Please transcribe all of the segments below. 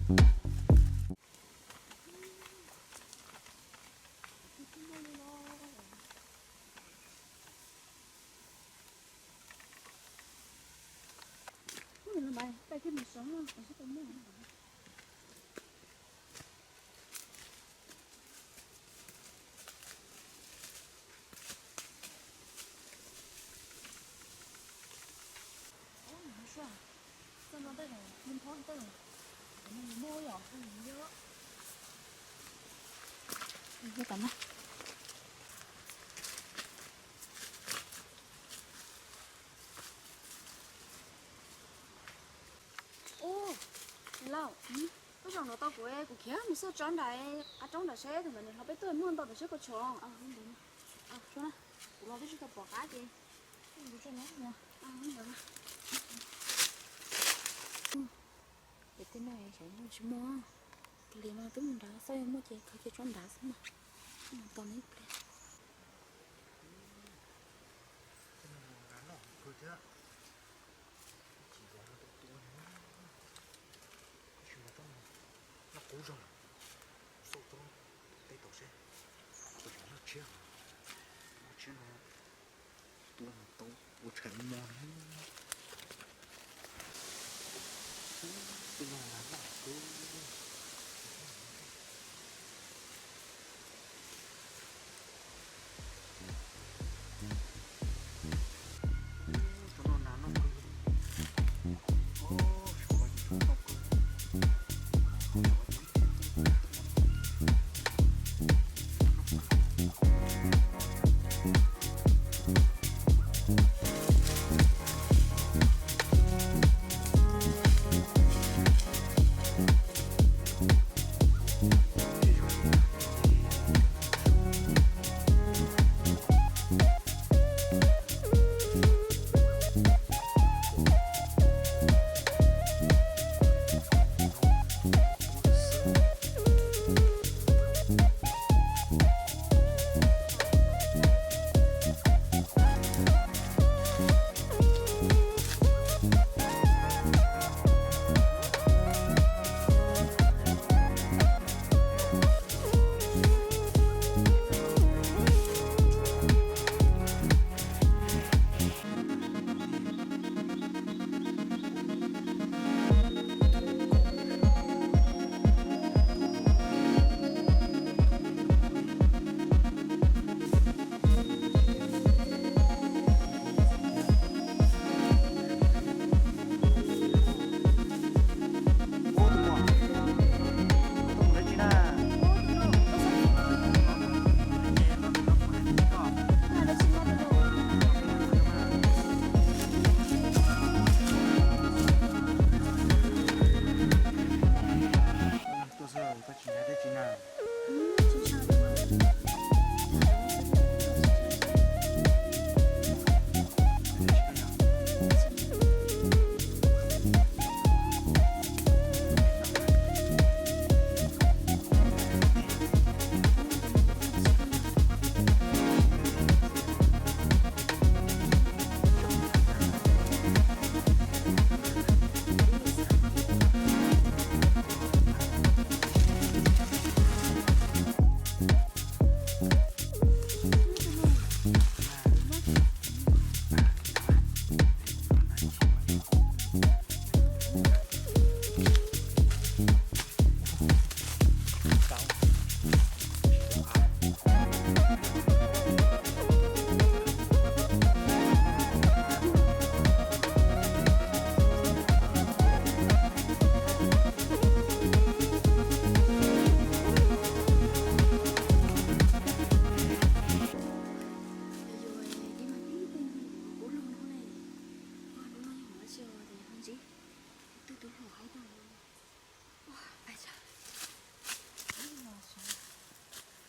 Ub, niam laus, koj zaum nrog tau kuv, kuv khiav mus xauj tsob nram qab roob nram seb tus ntawd nws hlob peb tuaj muaj ntau nram seb koj tshua. Kuv los twb tsis tau pom qab ces. Ces tej no xyov muaj tsis muaj. Tus li no twb mus nrad xauj, yog muaj ces khaws kiag tsob nrad xwb mas. Mus tos nws ib pliag. Noj qub zog, xauj tsob teb tau seb puas yog noj tshiab, noj tshiab no tua mus tau ua tshais mos.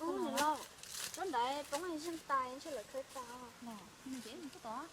Ub, niam laus, tsob ntawd poob zeeg tas ntshe lawv khawb tas. Nws ces mus tuaj tod.